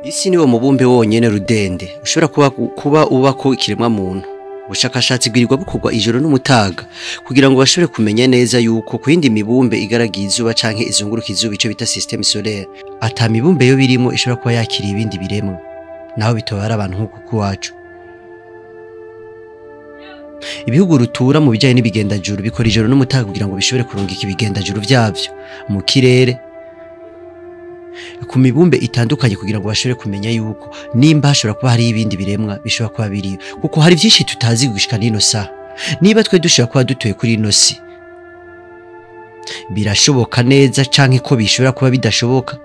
Isi niwo mubumbe wonyene rudende ushobora kuba ubako ikiremwa muntu. Ubushakashatsi bwirirwa bukorwa ijoro n'umutaga kugira ngo bashobore kumenya neza yuko ku yindi mibumbe igaragiye izuba canke izunguruka izuba, ico bita système solaire, ata mibumbe yo birimo ishobora kuba yakiriye ibindi biremwa, naho bitobara abantu nk'uku kuwacu. Ibihugu rutura mu bijanye n'ibigendajuru bikora ijoro n'umutaga kugira ngo bishobore kurungika ibigendajuru vyavyo mu kirere ku mibumbe itandukanye, kugira ngo bashobore kumenya yuko nimba hashobora kuba hari ibindi biremwa bishobora kuba biriyo, kuko hari vyinshi tutazi gushika n'ino saha. Niba twe dushobora kuba dutuye kuri ino si, birashoboka neza canke ko bishobora kuba bidashoboka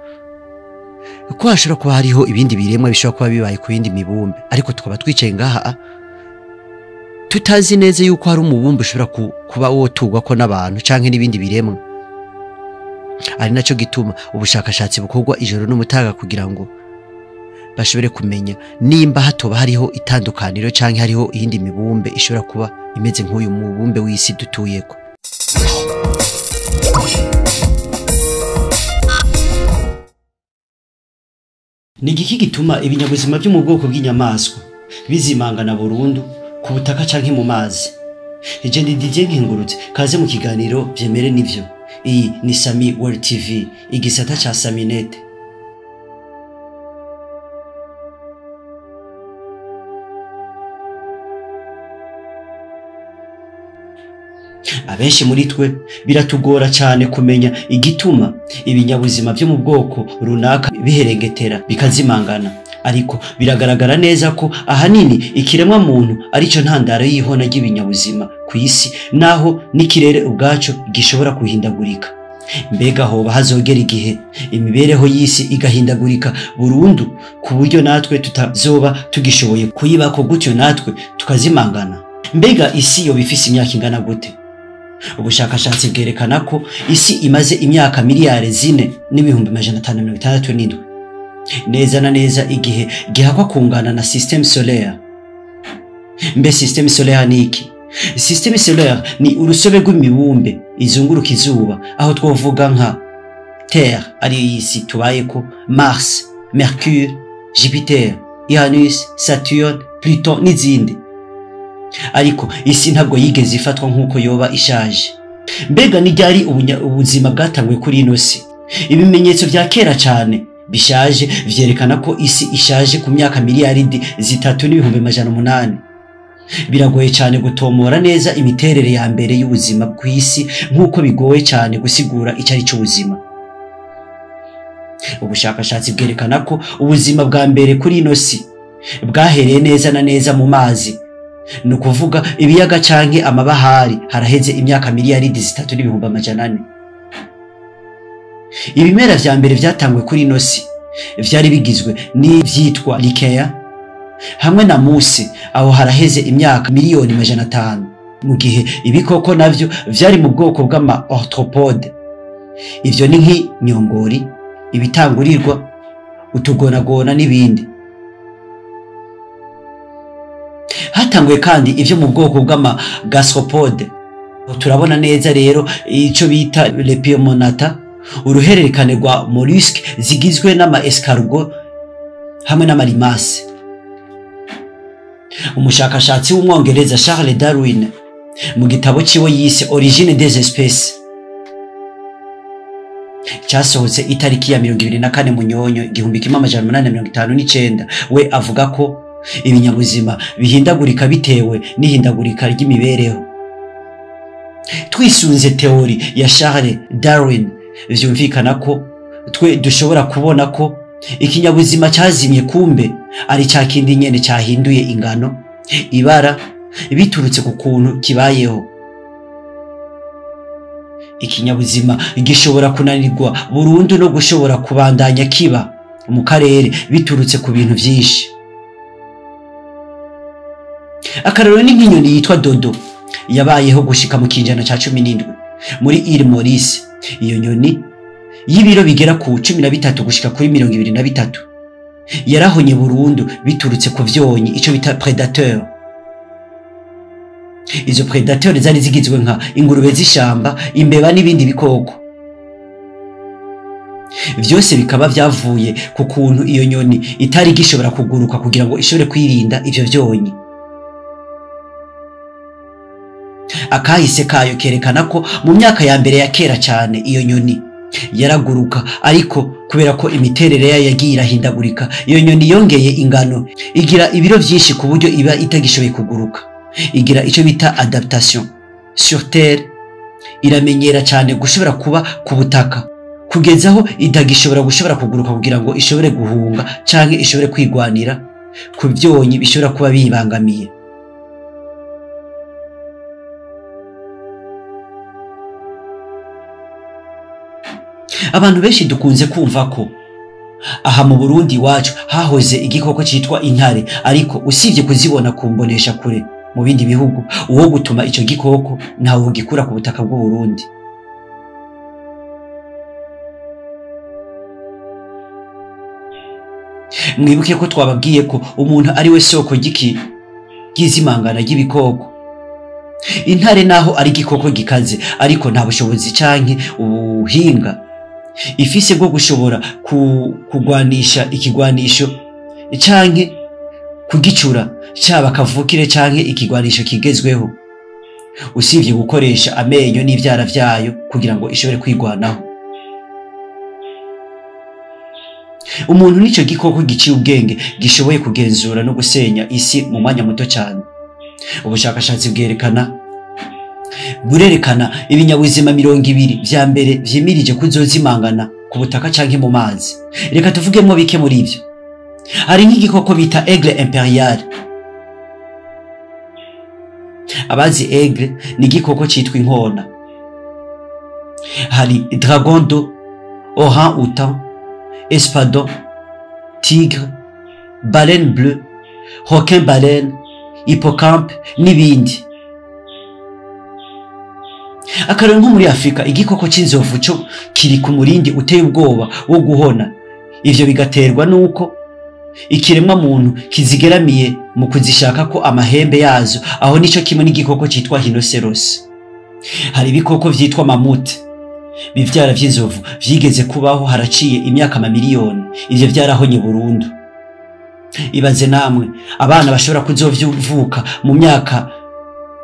ko hashobora kuba hariho ibindi biremwa bishobora kuba bibaye ku yindi mibumbe, ariko tukaba twicaye ngaha tutazi neza yuko hari umubumbe ushobora kuba wotugwako n'abantu canke n'ibindi biremwa. Ari naco gituma ubushakashatsi bukorwa ijoro n'umutaga kugira ngo bashobore kumenya nimba hatoba hariho itandukaniro canke hariho iyindi mibumbe ishobora kuba imeze nk'uyu mubumbe w'isi dutuyeko. Ni igiki gituma ibinyabuzima vyo mu bwoko bw'inyamaswa bizimangana burundu ku butaka canke mu mazi? Ije ndi Didier Nkengurutse, kaze mu kiganiro Vyemere Nivyo. Iyi ni Sami World TV, igisata ca Saminete. Abenshi muri twe biratugora cyane kumenya igituma ibinyabuzima byo mu bwoko runaka biherengetera bikazimangana, ariko biragaragara neza ko ahanini ikiremwa muntu arico ntandaro y'ihona ry'ibinyabuzima ku isi, naho n'ikirere ubwaco gishobora guhindagurika. Mbega hoba hazogera igihe imibereho y'isi igahindagurika burundu ku buryo natwe tutazoba tugishoboye kuyibako, gutyo natwe tukazimangana? Mbega isi yoba ifise imyaka ingana gute? Ubushakashatsi bwerekana ko isi imaze imyaka 4,567,000,000, neza na neza igihe gihakwa kungana na système solaire. Mbe système solaire ni iki? Système solaire ni urusobe rw'imibumbe izunguruka izuba, aho twovuga nka Terre ariyo y'isi tubayeko, Mars, Mercure, Jupiter, Uranus, Saturne, Pluton n'izindi. Ariko isi ntabwo yigeze ifatwa nk'uko yoba ishaje. Mbega ni ryari ubuzima bwatanguye kuri ino si? Ibimenyetso vya kera cane bishaje vyerekana ko isi ishaje ku myaka 3,800,000,000. Biragoye cyane gutomora neza imiterere ya mbere y'ubuzima bw'isi, nk'uko bigoye cyane gusigura icyo ari cy'ubuzima. Ubushakashatsi bwerekana ko ubuzima bwa mbere kuri ino si bwahereye neza na neza mu mazi, ni ukuvuga ibiyaga canke amabahari, haraheze imyaka 3,400,000,000. Ibimera vya mbere vyatanguye kuri ino si vyari bigizwe n'ivyitwa Likea hamwe na musi, aho haraheze imyaka 500,000,000, mu gihe ibikoko navyo vyari mu bwoko bw'ama arthropode. Ivyo ni nk'inyongori, ibitangurirwa, utugonagona n'ibindi. Hatanguye kandi ivyo mu bwoko bw'ama gastropode. Turabona neza rero ico bita Lepiomonata, uruhererekane rwa mollusque zigizwe n'ama escargot hamwe n'amarimase. Umushakashatsi w'umwongereza Charles Darwin mu gitabo ciwe yise Origine des espèces, cyasohotse itariki ya 24 Munyonyo 1859, we avuga ko ibinyabuzima bihindagurika bitewe n'ihindagurika ry'imibereho. Twisunze théorie ya Charles Darwin, vyumvikana ko twe dushobora kubona ko ikinyabuzima cyazimye kumbe ari cya kindi nyene cyahinduye ingano, ibara, biturutse ku kuntu kibayeho. Ikinyabuzima gishobora kunanirwa burundu no gushobora kubandanya kiba mu karere biturutse ku bintu vyinshi. Akarorero ni nk'inyoni yitwa dodo yabayeho gushika mu kinjana ca 17 muri Île Maurice. Iyo nyoni y'ibiro bigera ku 13 gushika kuri 23 yarahonye burundu biturutse ku vyonyi, ico bita prédateur. Izo prédateur zari zigizwe nka ingurube z'ishamba, imbeba n'ibindi bikoko. Vyose bikaba vyavuye ku kuntu iyo nyoni itari gishobora kuguruka kugira ngo ishobore kwirinda ivyo vyonyi. Akahise kayo kerekana ko mu myaka ya mbere ya kera cyane iyo nyoni yaraguruka, ariko kubera ko imiterere yayo yagiye irahindagurika, iyo nyoni yongeye ingano, igira ibiro vyinshi ku buryo iba itagishoboye kuguruka. Igira icyo bita adaptation sur terre, iramenyera cyane gushobora kuba ku butaka kugeza aho itagishobora gushobora kuguruka kugira ngo ishobore guhunga canke ishobore kwigwanira ku vyonyi bishobora kuba biyibangamiye. Abantu benshi dukunze kumva ko aha mu Burundi iwacu hahoze igikoko citwa intare, ariko usibye kuzibona kumbonesha kure mu bindi bihugu, uwo gutuma ico gikoko ntawe ugikura ku butaka bw'u Burundi. Mwibuke ko twababwiye ko umuntu ari we soko ry'izimangana ry'ibikoko. Intare naho ari igikoko gikaze, ariko nta bushobozi canke ubuhinga ifise bwo gushobora kugwanisha ikigwanisho canke kugicura, caba kavukire canke ikigwanisho kigezweho, usibye gukoresha amenyo n'ivyara vyayo kugira ngo ishobore kwigwanaho. Umuntu nico gikoko giciye ubwenge gishoboye kugenzura no gusenya isi mu mwanya muto cyane. Ubushakashatsi burerekana ibinyabuzima 20 vya mbere vyimirije kuzozimangana ku butaka canke mu mazi. Reka tuvugemo bike muri ivyo. Hari nk'igikoko bita aigle imperial. Abazi aigle ni igikoko citwa inkona. Hari dragon d'eau, orang-outan, espadon, tigre, baleine bleue, requin baleine, hippocampe n'ibindi. Akarero nko muri Afrika, igikoko c'inzovu co kiri ku murindi uteye ubwoba wo guhona. Ivyo bigaterwa nuko ikiremwa muntu kizigeramiye mu kuzishaka ko amahembe yazo, aho nico kimwe n'igikoko citwa rhinoceros. Hari ibikoko vyitwa mamute, bivyara vy'inzovu vyigeze kubaho haraciye imyaka amamiliyoni, ivyo vyarahonye burundu. Ibaze namwe abana bashobora kuzovuka mu myaka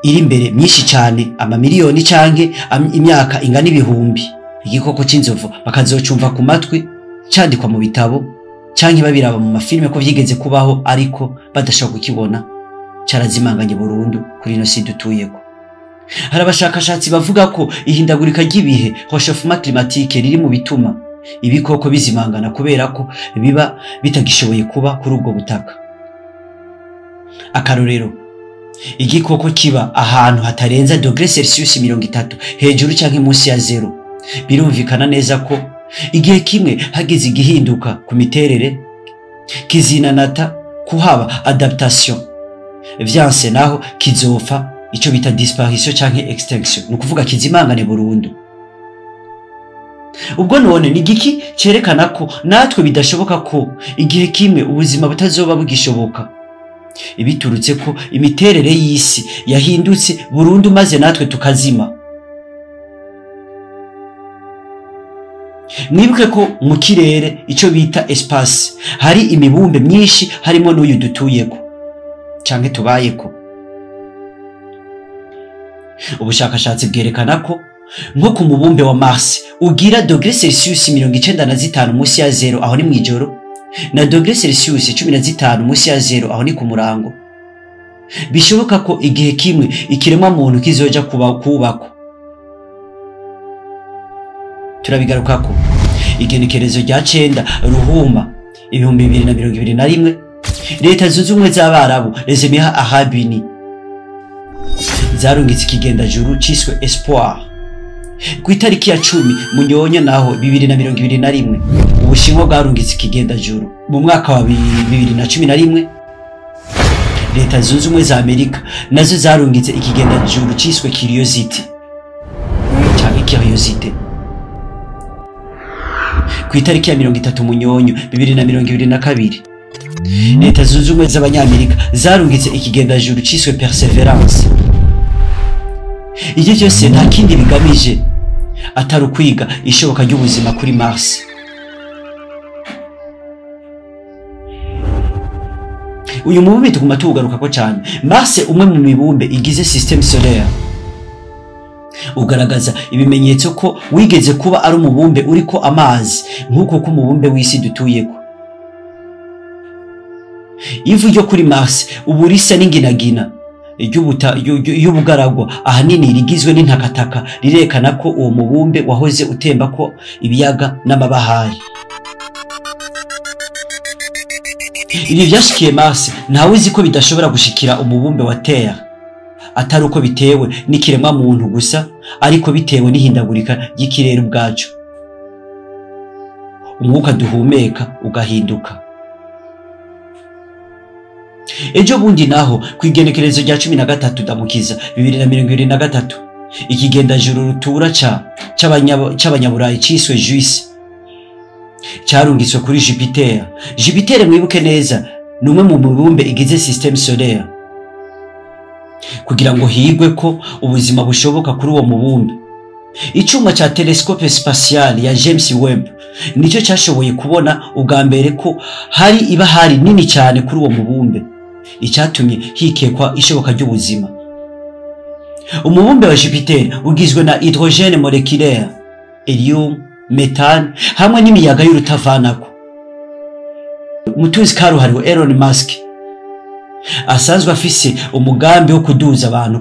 iri imbere myinshi cyane, amamiliyoni canke imyaka ingana ibihumbi, igikoko c'inzovu bakazocumva ku matwi candikwa mu bitabo canke babiraba mu mafilme ko vyigeze kubaho, ariko badashobora kukibona, carazimanganye burundu kuri ino si dutuyeko. Hari abashakashatsi bavuga ko ihindagurika ry'ibihe, réchauffement climatique, riri mu bituma ibikoko bizimangana kubera ko biba bitagishoboye kuba kuri ubwo butaka. Akarorero, igikoko kiba ahantu hatarenza degré Celsius 30 hejuru canke munsi ya 0. Birumvikana neza ko igihe kimwe hagize igihinduka ku miterere kizinanata kuhaba adaptation, vyanse naho kizopfa, ico bita disparition canke extinction, ni ukuvuga kizimangane burundu. Ubwo none ni igiki cerekana ko natwe bidashoboka ko igihe kimwe ubuzima butazoba bugishoboka, ibiturutse ko imiterere y'isi yahindutse burundu maze natwe tukazima. Mwibuke ko mu kirere ico bita espace hari imibumbe myinshi, harimo n'uyu dutuyeko canke tubayeko. Ubushakashatsi bwerekana ko nko ku mubumbe wa Mars ugira degré Celsius 95 munsi ya 0, aho ni mwijoro, na degré Celsius 15 munsi ya 0, aho ni ku murango. Bishoboka ko igihe kimwe ikiremwa muntu kizoja kubako. Turabigarukako. Igenekerezo rya 9 Ruhuma 2021, Leta Zunze Ubumwe z'Abarabu, les Émirats Arabes Unis, zarungitse ikigendajuru ciswe Espoir. Ku itariki ya 10 Munyonyo naho 2021, Ubushinwa bwarungitse ikigendajuru. Mu mwaka wa 2011, Leta Zunze Ubumwe za Amerika nazo zarungitse ikigendajuru ciswe Curiosity canke Curiosity. Ku itariki ya 30 Munyonyo 2022, Leta Zunze Ubumwe z'Abanyamerika zarungitse ikigendajuru ciswe Perseverance. Ivyo vyose nta kindi bigamije atari ukwiga ishoboka ry'ubuzima kuri Mars. Uyu mubumbe tuguma tuwugarukako cyane. Mars, umwe mu mibumbe igize système solaire, ugaragaza ibimenyetso ko wigeze kuba ari umubumbe uriko amazi nk'uko ko umubumbe w'isi dutuyeko. Ivu ryo kuri Mars ubu risa n'inginagina y'ubugaragwa, ahanini rigizwe n'intakataka, rirekana ko uwo mubumbe wahoze utemba ko ibiyaga n'amabahari. Ibi vyashikiye Mars ntawe uzi ko bidashobora gushikira umubumbe wa Terre, atari uko bitewe n'ikiremwa muntu gusa, ariko bitewe n'ihindagurika ry'ikirere ubwaco, umwuka duhumeka ugahinduka. Ejo bundi naho ku igenekerezo rya 13 Ndamukiza 2023, ikigendajuru rutura c'abanyaburayi ciswe Juice carungitswe kuri Jupiter. Jupiter, mwibuke neza, ni umwe mu mibumbe igize système solaire, kugira ngo higwe ko ubuzima bushoboka kuri uwo mubumbe. Icuma ca telescope spatial ya James Webb nicyo cyashoboye kubona ubwa mbere ko hari ibahari nini cyane kuri uwo mubumbe, icyatumye hikekwa ishoboka ry'ubuzima. Umubumbe wa Jupiter ugizwe na hydrogène moléculaire, helium, methane hamwe n'imiyaga y'urutavanako. Umutunzi karuhariwe Elon Musk asanzwe afise umugambi wo kuduza abantu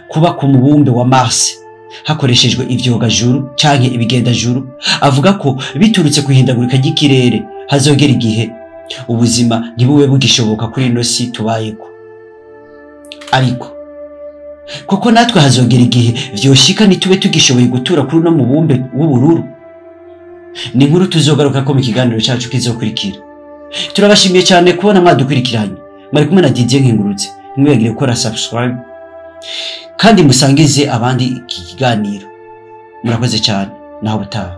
kuba ku mubumbe wa Mars hakoreshejwe ivyogajuru canke ibigendajuru, avuga ko biturutse kuhindagurika ry'ikirere hazogera igihe ubuzima ntibube bugishoboka kuri ino si tubayeko. Ariko koko natwe hazogera igihe vyoshika ntitube tugishoboye gutura kuri uno mubumbe w'ubururu. Ni inkuru tuzogaruka ko mu kiganiro cyacu kizokurikira. Turabashimiye cyane kubona mwadukurikiranye. Mwari kumwe na Didier Nkengurutse. Ntimwibagire gukora subscribe kandi musangize abandi iki kiganiro. Murakoze cyane, naho butaha.